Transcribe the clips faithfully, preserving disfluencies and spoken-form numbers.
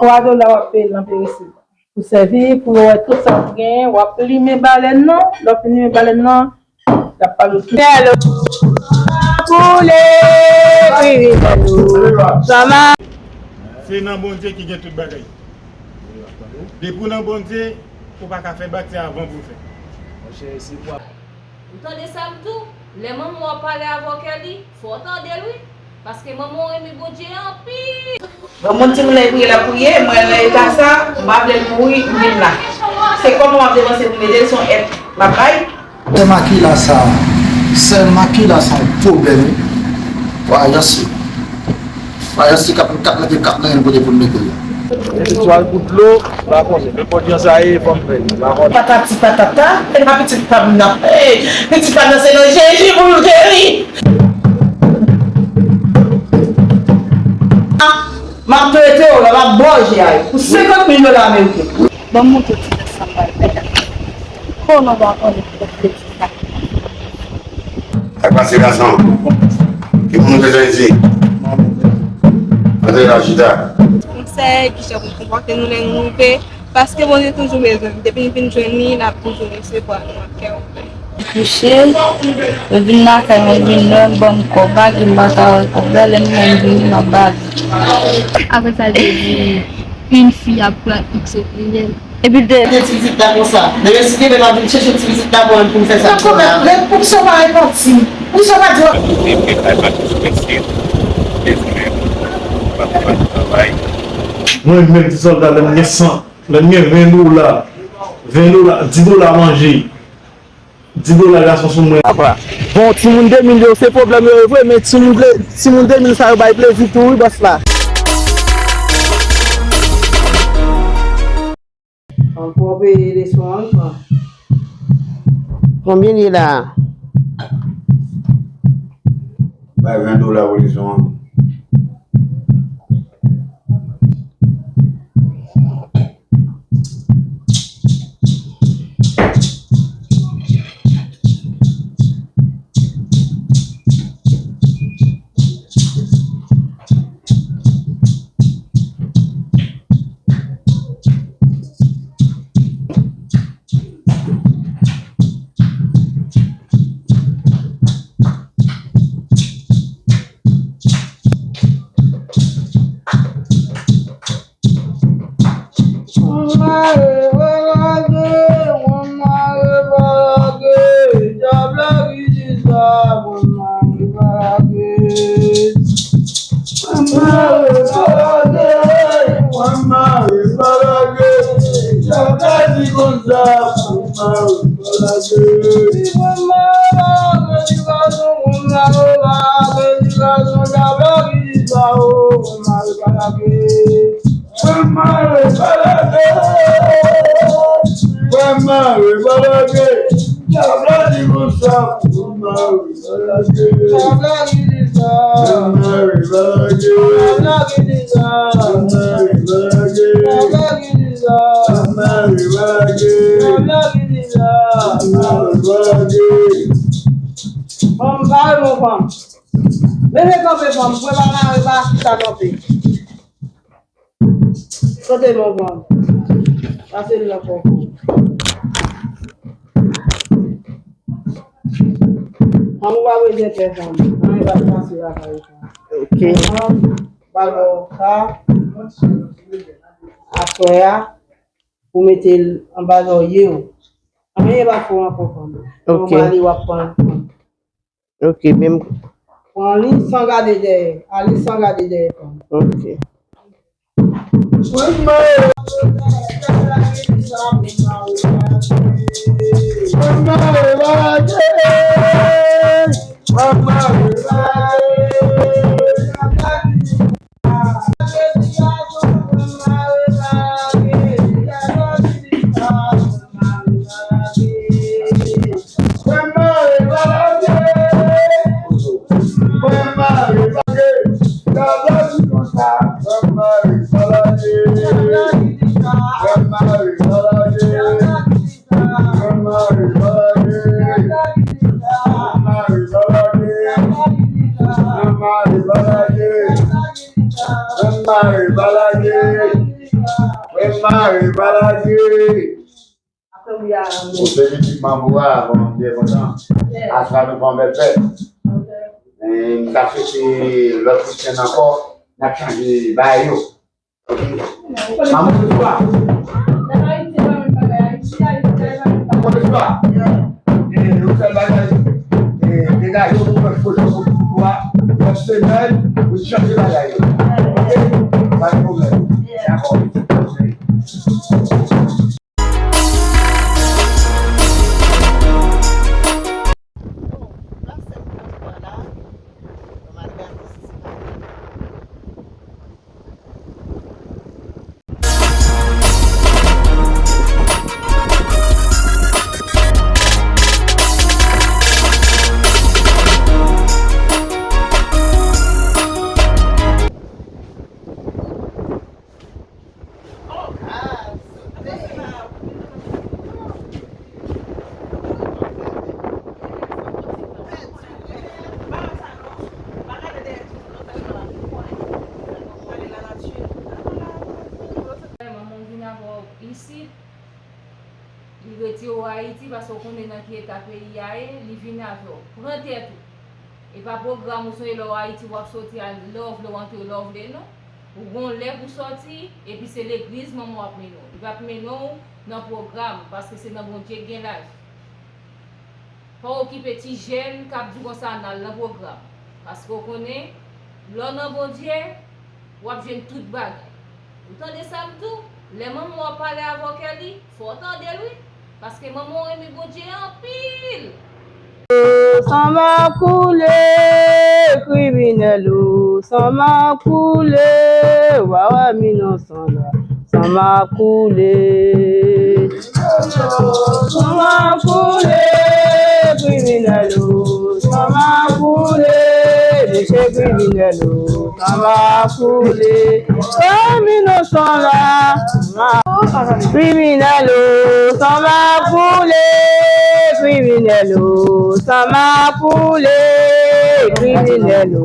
Twa dola w ap peye l nan perisib. Pou sèvi, pou yo wè tout sa w genyen, w ap limen balèn nan. Lè w fin limen balèn nan, y ap pale w tout. Hello. Koule, wi, wi, hello. Sa va? Se nan Bondye ki gen tout bagay. Depi w nan Bondye, ou pa ka fè bati avan pou w fè. Ou tande sa m di w? Lè manman w ap pale avè w, Kelly, fò w tande l wi. Paske manman w renmen Bondye anpil. Bon, moun timoun nan priye, l ap priye, mwen nan eta sa, m pa vle l mouri, m vin la. Se kòman m ap depanse pou m ede l, se yon èd m ap bay. Sè Makila sa, sè Makila sa yon pwoblèm wi. Wa, Yasin. Wa, Yasin k ap, k ap mete, k ap nan yon kote pou l mete l. Mesye, si w al pou dlo, m pa konnen. Menm bò djan sa ye, fò m fè l, m pa konnen. Patati patata, e pa pitit pa m nan. Ey, pitit pa m nan se nan Jezi pou l geri. M ap trete w la, m ap ba w je a yo pou senkant mil dola ameriken. Ban m montre w ti nèg sa m pral fè la. Konnen w pa konnen ki fè ti sa. Sa k pase gason? Ki moun ou te jwenn isi? Antre la, chita. Konsèy, kijan pou konpòte nou lè nou rive. Paske Bondye toujou bezwen m. Depi n vin jwenn li, n ap toujou resevwa nou ak kè ouvè. Kouche, yo vin lakay mwen, vin lè m ban m kòb, bagay m pa ka wè kòb la, lè m wè m vini, m ap ba li. Apre sa, l te di, une fille a pran X au pluriel. Epi l te. Gen ti pitit la konsa. Demen si Kevin ap vin chèche ti pitit la pou mwen pou m fè sa. Nan kòb la, pou sa w pa repanti. Pou sa w pa di. Mwen te fè bay pa ti mesye, dezole, pa pou pa travay. Mwen menm ti sòlda, lè m gen san, lè m gen ven dola, ven dola, dis dola manje, dis dola gason sou mwen. Apa, bon, timoun de mil yo, se pwoblèm yo ye vre, men timoun de, timoun de mil sa yo bay plezi tou, wi, bòs la. Ankò peye leson an ankò. Konbyen l ye la a? Bay ven dola pou leson an. Mare pa lage, mare pa lage, dyab la ki di sa, mare pa lage. Mare pa lage, mare pa lage, dyab la di konsa, mare pa lage. Mare pa lage, di gason, mare pa lage, di gason, dyab la ki di sa, o, mare pa lage. Mwen mare pa lage. Mwen mare pa lage. Dyab la di konsa. Mwen mare pa lage. Dyab la di sa. Mwen mare pa lage. Dyab la di sa. Mwen mare pa lage. Dyab la di sa. Mwen mare pa lage. Dyab la di sa. Mwen mare pa lage. Fanm, pale non fanm. Leve kanpe fanm, mwen pa mare pa chita kanpe. Kote m anvan? Pase l nan kòkò. Fanm ou pa bezwen pè fanm. Anyen pa pase lakay ou sa. Ok. Fanm, ba yo sa. Aswè a, ou mete l anba zòrye w. Anyen pa fè w ankò fanm. Ok. Ou ale w ap pran fanm. Ok, men m. Pran li san gade dèyè. Ale san gade dèyè fanm. Ok. Mwen mare pa lage. Mwen mare pa lage. Dyab la di konsa. Mwen mare pa lage. Mwen mare pa lage. Mwen mare pa lage. Mwen mare pa lage. Mwen mare pa lage. Mwen mare pa lage. Mwen mare pa lage. Ou se pitit manbo a, bon, m byen kontan. Aswè a nou fè yon bèl fèt. E m ka swete lòt wikenn ankò, n ap chanje bagay yo. Ok. Manman, bonswa. Bonswa. E, yon sèl bagay. E, degaje w pou pran foto pou pitit ou a. Lòt semèn, ou chanje bagay yo. Ok? Pa gen pwoblèm. Dakò. Manman w vin avè w isit, li retire w Ayiti paske w konnen nan ki eta peyi a ye, li vin avè w. Pran tèt ou. E pa pwogram ou sonje lè w Ayiti w ap soti a lè w vle w antre lè w vle non. Ou gon lè pou sòti, epi se legliz manman w ap mennen w. Li p ap mennen w nan pwogram, paske se nan Bondye k gen lavi. Pa okipe ti jèn k ap di konsa n al nan pwogram. Paske w konnen, lè w nan Bondye, w ap jwenn tout bagay. Ou tande sa m di w? Lè manman w ap pale avè w, Kelly, fò w tande l wi. Paske manman w renmen Bondye anpil. San m ap koule, kriminèl o, san m ap koule, w a wè m inosan. San m ap koule. San m ap koule, kriminèl o. San m ap koule, mesye kriminèl o. San m ap koule. Kòm inosan la. Kriminèl o, san m ap koule, kriminèl o, san m ap koule, kriminèl o,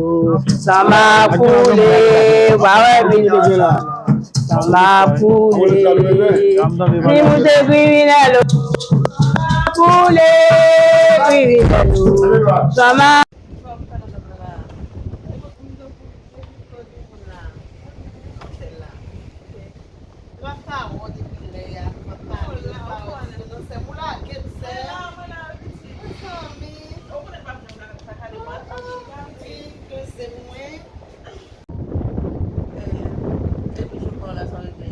san m ap koule, w a wè vin la. San m ap koule, li moute kriminèl o, san m ap koule, kriminèl o, san m ap M ap pa wont epi lè a, m ap pa ri, m pa ri. Sè m, ou lage m, sè. Mezanmi. Mezanmi, ke se mwen. Depi jou pa w la, sa w regle.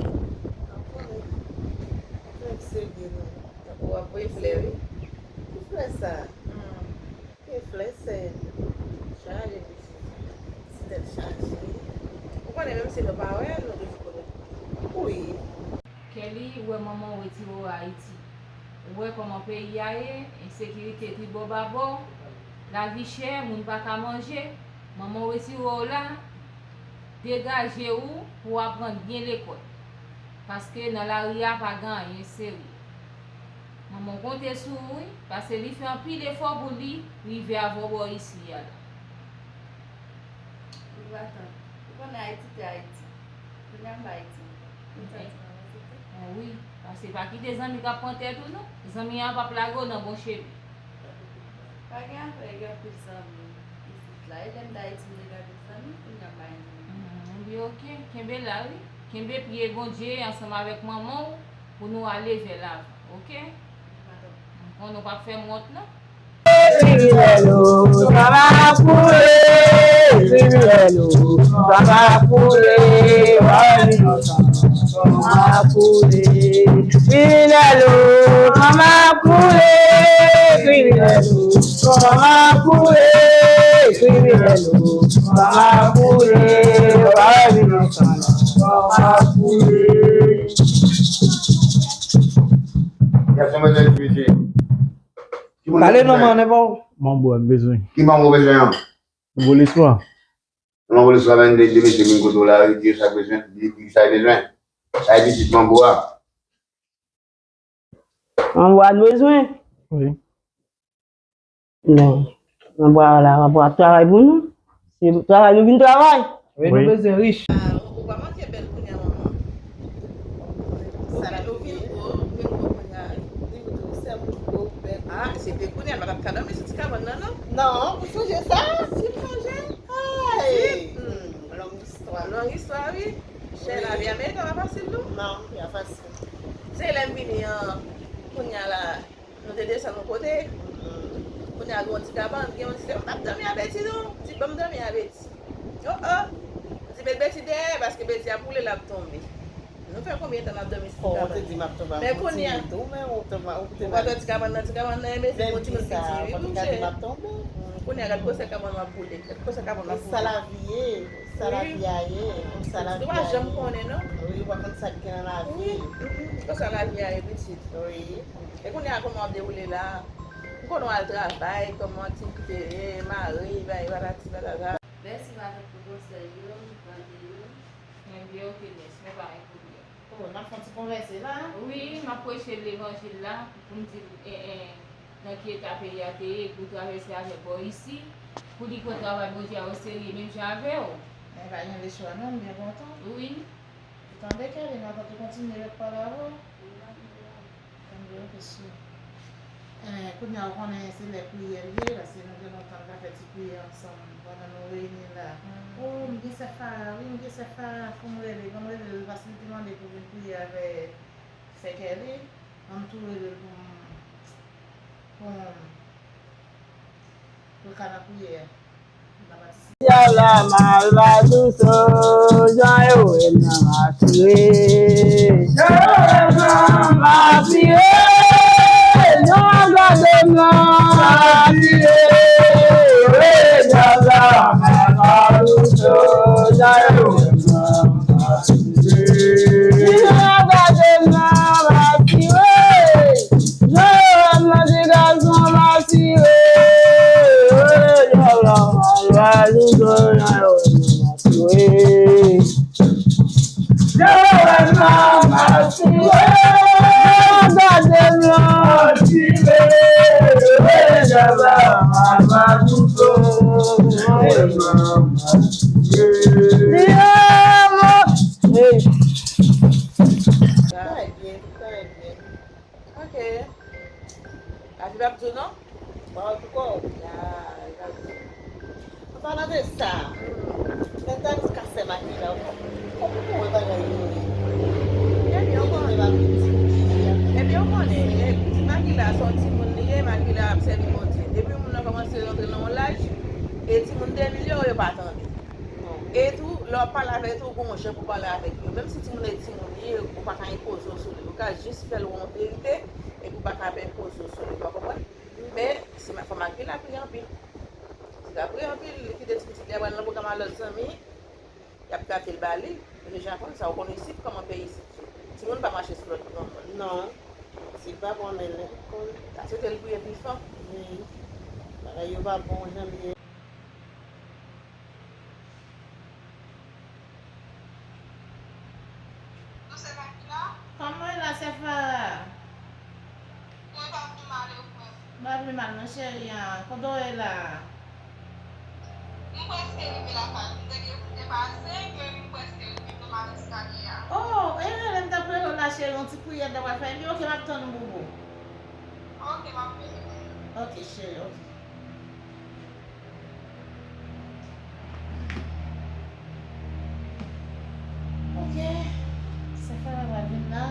Frè m serye, non. Tankou w ap voye flè, wi. Ki flè sa? Ke flè sè. Chaje pitit. Ti tèt chaje. Ou konnen menm si nou pa wè, nou toujou konnen. Wi. Kelly, ou wè manman w retire w Ayiti. Ou wè kòman peyi a ye, ensekirite tribò babò, lavi chè, moun pa ka manje. Manman w retire w la, degaje w pou w aprann byen lekòl. Paske nan lari a pa gen anyen serye. Manman w konte sou ou wi, paske li fè anpil efò pou li rive avè w bò isi a la. Ou pa tann. Ou konnen Ayiti te Ayiti. Kounye a m pa Ayiti ankò. Ou santi m avanse tou? Bon, wi, paske pa kite zanmi k ap pran tèt ou non. Zanmi an p ap lage w nan bon chemen. Pa gen afè, gen anpil zanmi isit la. E lè m t Ayiti, m te gen anpil zanmi, kounye a m pa gen zanmi. Hmm, ebyen, oke. Kenbe la, wi. Kenbe pye Bondye ansanm avèk manman w pou nou ale vè lavan, oke? M konnen w p ap fè m wont, non. Kriminèl o, sa va koule. Kriminèl o, sa va koule. Kriminèl o, sa va koule. Kriminèl o, sa va koule. Kriminèl o, sa va koule. Sa va koule. Pale non, man, nenpò. Manbo a bezwen. Ki manbo bezwen an? Nouvo lespwa. Manbo lespwa, men de, de mesye vin kote w la, di yo sa bezwen, di, di sa bezwen. Sa e pitit manbo a. Manbo a bezwen? Wi. Bon, manbo a la, manbo a travay pou nou. Se travay nou vin travay. Wi, nou bezwen rich. Ou pa manke bèl kounye a, manman. E kounye a, nou pa t ap ka dòmi sou ti kabann nan, non? Non, ou sonje sa? Si m sonje. Ay! Hmm, long istwa. Long istwa, wi. Chè, lavi Ameriken pa fasil, non? Non, li pa fasil. Se lè m vini an, kounye a la, nou te desann yon kote. Kounye a, gen yon ti kabann, gen yon ti, m t ap dòmi a Beti, non? Di, ban m dòmi a Beti. Oh, oh. M di, met Beti dèyè, paske Beti ap woule, l ap tonbe. Nou fè konbyen tan n ap dòmi sou ti kabann? Ou te di m ap tonbe, men kounye a, ou te di tou, men ou tonbe, ou te... Ou pa wè ti kabann nan, ti kabann nan, men se yon timoun piti, wi, mouche. Kounye a, gad gwosè kabann w ap boule. Gad gwosè kabann w ap boule. Sa lavi ye, sa lavi a ye, sa lavi a ye. Ou pa janm konnen, non? Wi, ou pa konn sa k gen nan lavi. Wi, konsa lavi a ye, pitit. Wi. E kounye a, kòman w ap dewoule la? M konnen w al travay, kòman aktivite, mari, bay, patati, patata. Mèsi, Matant, pou konsèy yo, m tande yo. Mwen byen, oke, mèsi, mwen pa gen pwoblèm. Oh, n ap fè yon ti konvèse la? Wi, m ap preche levanjil la, pou m di l, en, en, nan ki eta peyi a te ye, pou travèse avè bò isi, pou li pran travay Bondye a oserye, menm jan avè w. Men pa gen lechwa non, m byen kontan. Wi. Ou tande, Kevin, Matant, ou kontinye ret pale avè w? Wi, m ap tande w. Tande w, kesyon. Eh, kounye a, ou konnen se lè priyè l ye, paske nou gen lontan n ka fè ti priyè ansanm pandan nou reyini la. Oh, m gen sè Farah, wi, m gen sè Farah, fò m rele, fò m rele l, paske li te mande pou vin priye avè sè Kelly. Ban m tou rele l pou m, pou m, pou l ka nan priyè a. Yala malvadouso, jan yo wè m nan matire. Jan yo wè m nan matire, jan gade m nan matire. Yala malvadouso, jan yo wè m nan matire. Jan gade m nan matire. Jan yo wè m nan ti gason matire. Jan yo wè m nan matire. Jan yo wè m nan matire. Jan gade m nan matire. Jan yo wè m nan matire. Hey. Sa va byen, sa va byen. Ok. Lavi p ap di w non? Pawòl pou kò w. Ya, lavi p ap di w. An palan de sa, lè n ta di ka sè Makila, kòman w wè bagay yo ye? Ebyen, w konnen. Ebyen, w konnen, e, pitit Makila, se yon timoun li ye, Makila ap sèvi Bondye. Depi moun nan kòmanse rantre nan yon laj, e timoun de mil yo, yo pa tande. E tou, lè w ap pale avè yo tou, ou gen yon jan pou w pale avèk yo. Menm si timoun nan e timoun li ye, ou pa ka enpoze w sou li. Ou ka jis fè l wè yon verite, epi ou pa ka enpoze w sou li. Ou konprann? Men, si ma, fò Makila priye anpil. Si l ap priye anpil, li kite ti pitit li a pral nan pwogram a lòt zanmi, y ap gate l ba li. Ou deja konn sa, ou konn isit, kòman peyi isit ye. Timoun pa mache sou lòt granmoun. Non. Si l pa bon, men l konn. Ta swete l priye pi fò. Wi. Bagay yo pa bon jan l ye. Kòman w ye la, sè Farah? Mwen pa pi mal, e ou menm? M pa pi mal non, cheri an. Kote w ye la? M prèske rive lakay. M te gen kote pase, men m prèske rive, m nan eskalye a. Oh, e rele m t ap rele w la, cheri, yon ti priyè w t ap fè. Ebyen, ok, m ap tann ou, boubou. Ok, m ap rele. Ok, cheri, ok. Ok, sè Farah pral vin la.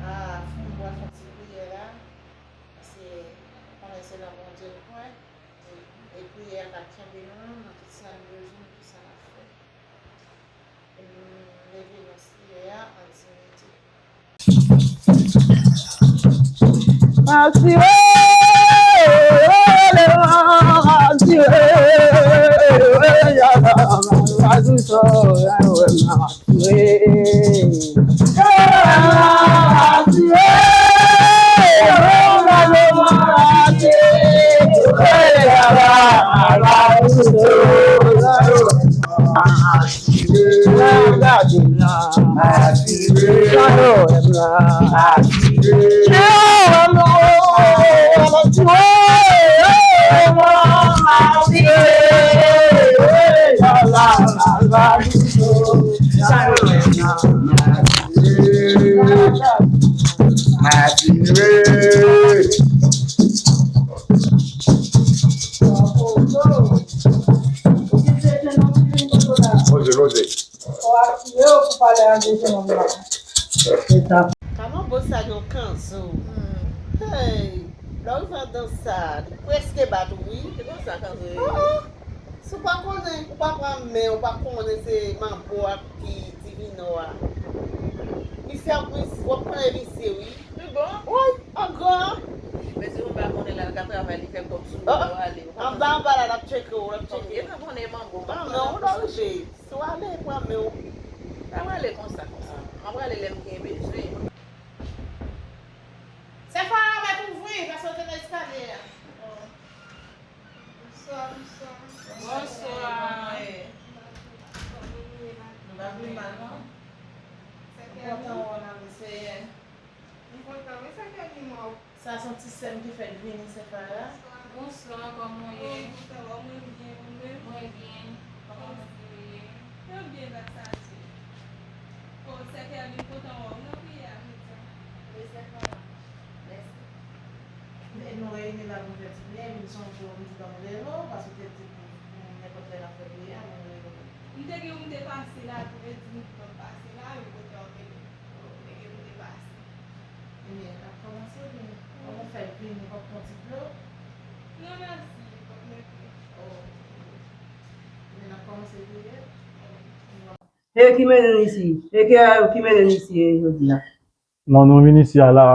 Ah, fò m pral fè ti priyè la. Paske, konnen se nan Bondye n kwè. E, e priyè a k ap kenbe nou nan tout sa n bezwen, tout sa n ap fè. E nou leve nan Seyè a an dinite. Asire, asire, asire. Matire. Poze. Ou asiye w pou pale ak de jenòm nan. Se sa. Kòman bòs sa gen yon kanzo? Hey, lè w rive anndan sa, li prèske bat ou, wi. Se konsa kanzo ye. Oh, oh. Si w pa konnen, ou pa pran men, ou pa konnen se manbo a ki divinò a. Misye ap, w ap konnen misye, wi. Li bon? Wi, an gran. Men si moun pa konnen la, l ka travay, li fè kòb sou ou, ale. Anba, anba la, l ap tcheke w, l ap tcheke w. Ok, mwen konnen manbo, mwen konnen. Ah, non, ou danje. Si w ale, pran men w. Pa prale konsa, konsa. Mwen prale lè m gen bezwen. Sè Farah, mèt ouvri, paske w te nan eskalye a. Bonswa, bonswa. Bonswa. Nou pa vin mal, non? M kontan wè w la, mesye. M kontan, wi, sa fè pi mal. Sa se yon ti sè m ki fèk vini, sè Farah. Bonswa, kòman w ye? Mwen byen, ou menm? Mwen byen. Kòman w ye? Mwen byen, gras a Dye. O, sè Kèvin, kontan wè w, nan priye a, jodi a. Wi, sè Farah. Mèsi. Men nou reyini la pou n fè ti priye, m sonje w, m di ban m rele w, paske w te di pou, pou nenpòt lè n ap fè priye a, mwen rele w. M te gen, m te pase la, tou, m te di m pou m pase la, men pote w rele. M te gen, m te pase. Ebyen, n ap kòmanse, men kòman w fè vini, w p ap pran ti dlo? Non, mèsi, m p ap mete. Oh, ok. Ebyen, n ap kòmanse priye. E ki mennen n isi? E ki, ki mennen n isi, e, jodi a? Non, nou vin isi a la,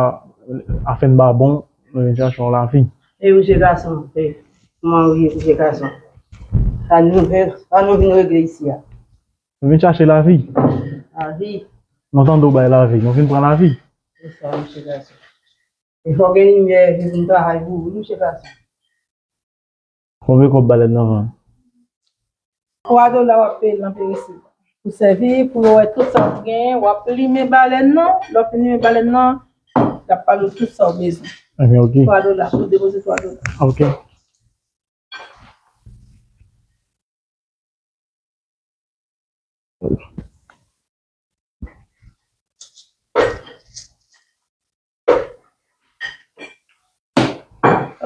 afè n pa bon, nou vin chache yon lavi. E wi, se gason, e, kòman w ye, se gason? Sa nou vin, sa nou vin regle isi a? Nou vin chache lavi. Lavi. Nou tande w bay lavi, nou vin pran lavi. Se sa, wi, se gason. E fò gen limyè ki vin travay pou ou, wi, se gason. Konbyen kòb balèn nan vann? Twa dola w ap peye l nan perisib. Pou sèvi, pou yo wè tout sa w genyen, w ap limen balèn nan. Lè w fin limen balèn nan, y ap pale w tout sa w bezwen. Ebyen, ok. Twa dola, pou depoze twa dola. Ok.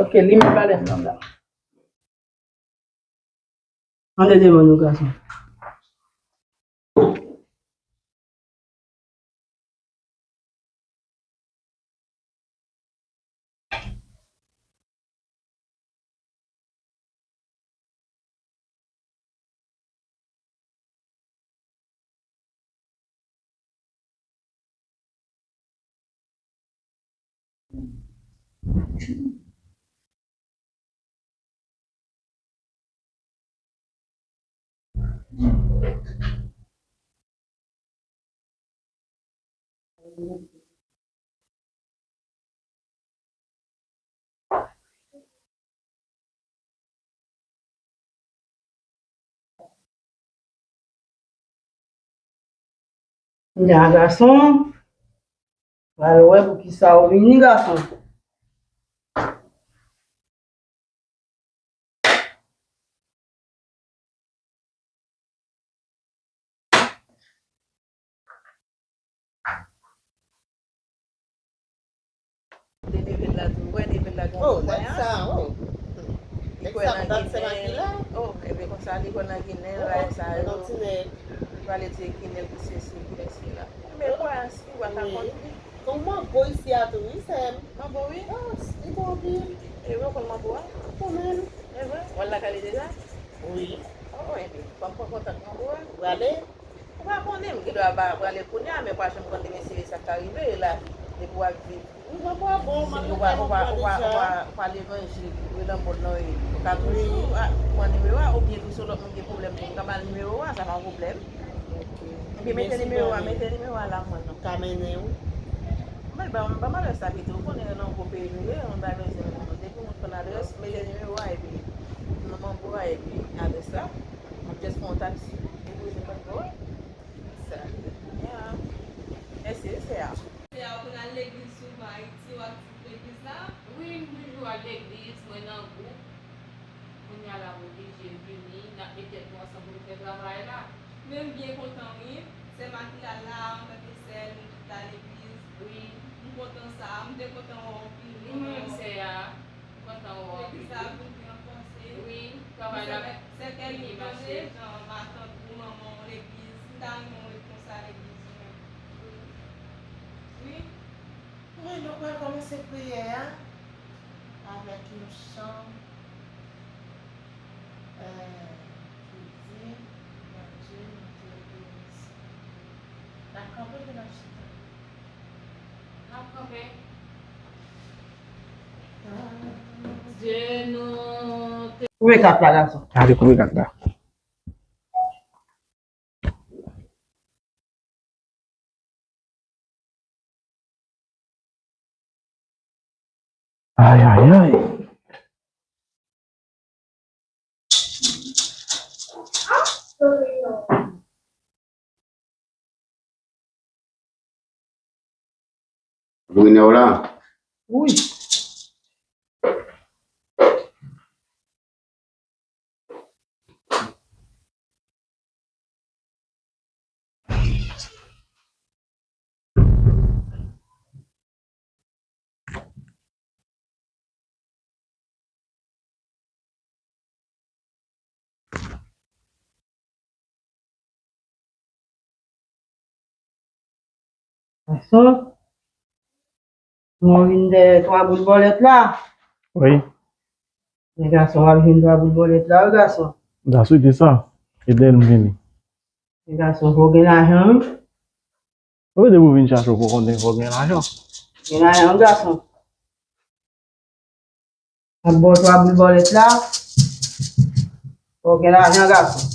Ok, limen balèn nan la. Ann demann nou gason. Kounye a, gason, pral wè pou kisa ou vini, gason. Te neve l la tou, wè neve l la gen yon... Oh, dat sa, oh. Li kwè nan Ginen. Oh, ebyen konsa, li kwè nan Ginen, bagay sa yo. Li pale de Ginen, ki sesi, ki mesye la. Men kwa si, w pa ka konn li. Gon manbo isi a tou, wi, sè m. Manbo, wi? Oh, li bon anpil. E wi, ou konn manbo a? Ou konn menm. E vre? W al lakay li deja? Wi. Oh, ebyen, ban m pran kontak manbo a. Ou prale? Ou pa konnen, m gen dwa pa prale kounye a, men ou pa janm konn demen se sa k ka rive, e lavi, depi w ap viv. Wi, manbo a bon, m al lakay manbo a deja. Ou pa, ou pa, ou pa levanjil, ou nan mond nan, wi. Ou ka toujou, a, pran nimewo a, oubyen tou si yon lòt moun gen pwoblèm tou, m ka ba l nimewo a, sa pa yon pwoblèm. Ok. Ebyen, mete nimewo a, mete nimewo a la pou mwen non. Ka mennen wi. Mwen ba, ba m adrès la pito, ou konnen nan yon gwo peyi nou ye, mwen pa bezwen non. Depi moun konn adrès, mete nimewo a epi non manbo a epi adrès la. M ap just pran yon taksi. Epi se pa gwo. Sa. Ya. Mèsi, se a. Se a, ou konn al legliz souvan Ayiti, w ap legliz la? Wi, m toujou al legliz, mwen nan gwoup. Kounye a la, m oblije vini, n ap met tèt nou ansanm pou nou fè travay la. Men m byen kontan, wi. Sè Makila la, antanke sè, nou tout la legliz. Wi. M kontan sa, m te kontan wè w anpil. Li menm, sè a, m kontan wè w anpil. Legliz la vin pi ranfòse. Wi. Sèkèy li manje, jan matant ou manman w legliz, m ta renmen w ret konsa legliz ou menm. Wi. Wi, nou pral kòmanse priyè a avèk yon chan, eh, ki di, Bondye, nou te beni. N ap kanpe pou n ap chita. N ap kanpe. Bondye, nou te... Koupe kat la, gason. Ale koupe kat la. Ay, ay, ay. Gouvènè w la? Wi. Gason, mwen vin dèyè twa boul bòlèt la. Wi. Men gason, w ap jwenn twa boul bòlèt la, wi, gason. Gason, se sa. E dèyè l m vini. Men gason, fò w gen lajan, wi. Wi, depi w vin chache w, fò w konnen fò w gen lajan. Gen lajan, wi, gason. Ap ba w twa boul bòlèt la. Fò w gen lajan, gason.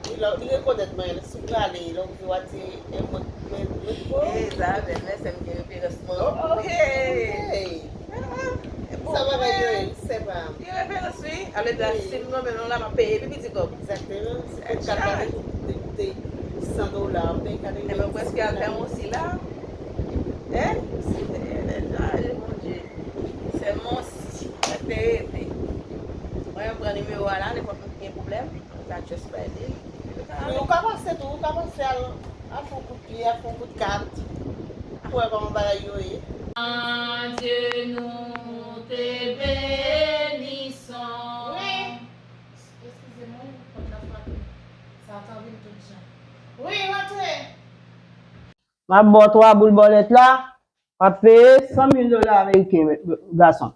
Li la, li rekonèt mwen, si w prale, lè w di w a di, e mwen, mwen, mwen, mwen. Hey, sa bèl, men sè m gen referans mwen. Oh, oh, hey. Hey. Ah, e bon, sa bagay yo ye, sè pa m. Gen referans, wi. Alè, la, wi, si m nonmen non la, m ap peye pi piti kòb. Egzakteman. Se pou kat la te koute san dola, m peye kat la. Ebyen, prèske al fè yon sila. Hein? Sèlman si sa te rete. Mwen, mwen pran nimewo a la, nenpòt moun ki gen pwoblèm, mwen ka just bay li. Wi, ou ka pase tou, ou ka pase al, al fè yon kout pye, al fè yon kout kat. Pou wè kòman bagay yo ye. Bondye, nous te bénissons. Wi. Eskize mwen, pòt la frape. Sa t anvi m tout jan. Wi, rantre. M ap ba w twa boul bòlèt la, w ap peye san mil dola ameriken, gason.